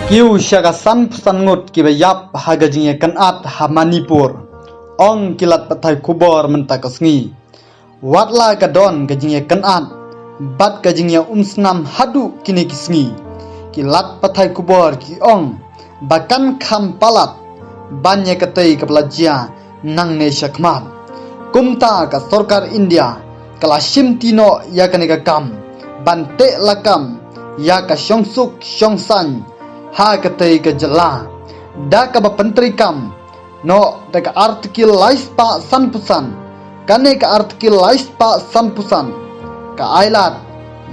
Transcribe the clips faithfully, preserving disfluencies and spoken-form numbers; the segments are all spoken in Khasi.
Kiew sha ka sanphew san ngut kiba ïap ha ka jingïakynad ha Manipur, ong ki lad pathai khubor mynta ka sngi. Watla ka don ka jingïakynad bad ka jingïaumsnam haduh kine ki sngi, ki lad pathai khubor ki ong ba kan kham palat ban ïa katei kaba la jia nangne shakhmat. Kumta ka sorkar India ka la shimti noh ïa kane ka kam ban teh lakam ïa ka shongsuk shongsaiñ ha katei ka jylla da kaba pyntreikam noh da ka Article lai spah sanphew san. Kane ka Article lai spah sanphew san ka ailad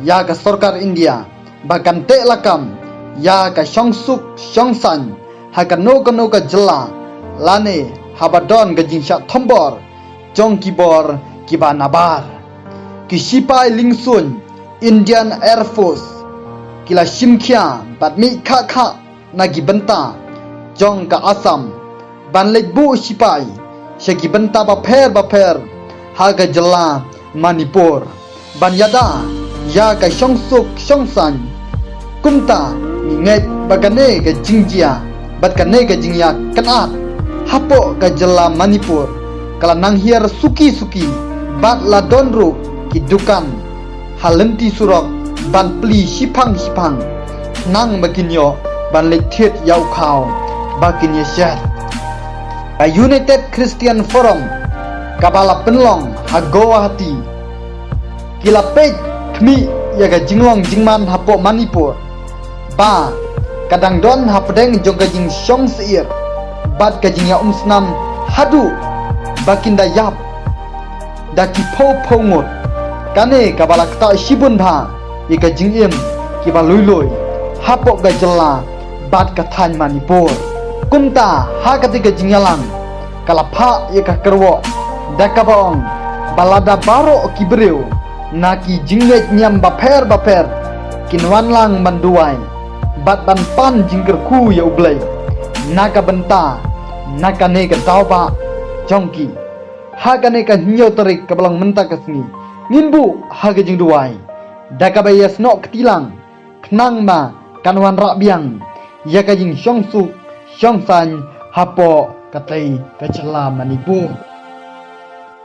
ïa ka sorkar India ba kan teh lakam ïa ka shongsuk shongsaiñ ha kano kano ka jylla lane haba don ka jingshah thombor jong ki bor kiba nabar. Ki shipai lyngsuiñ Indian Air Force ki la shim khia bad mih khah khah na ki bynta jong ka Assam ban leit buh shipai sha ki bynta bapher bapher ha ka jylla Manipur ban ïada ïa ka shongsuk shongsaiñ. Kumta ngi ngeit ba kane ka jingjia bad kane ka jingïakynad hapoh ka jylla Manipur ka la nang hiar suki suki bad la don ruh ki dukan ha lynti surok ban plie shiphang shiphang, nang ba kin ïoh ban leit thied ïa u khaw ba kin ïashet. Ka United Christian Forum kaba la pynlong ha Guwahati ki la peit khmih ïa ka jinglong jingman hapoh Manipur ba ka dang don hapdeng jong ka jingshong syier bad ka jingïaumsnam haduh ba kin da ïap da ki phew phew ngut. Kane kaba la ktah shibun bha ïa ka jingim kiba lui lui hapoh ka jylla bad ka thaiñ Manipur. Kumta ha katei ka jingïalang ka la phah ïa ka kyrwoh da kaba ong ba lada baroh ki briew na ki jingngeit niam bapher bapher kin wan lang ban duwai bad ban pan jingkyrkhu ïa U Blei na ka bynta na kane ka daw ba jong ki. Ha kane ka hynñiew tarik kaba long mynta ka sngi ngin buh ha ka jingduwai da kaba ïasnoh kti lang khnang ba kan wanrah biang ïa ka jingshongsuk shongsaiñ hapoh katei ka jylla Manipur.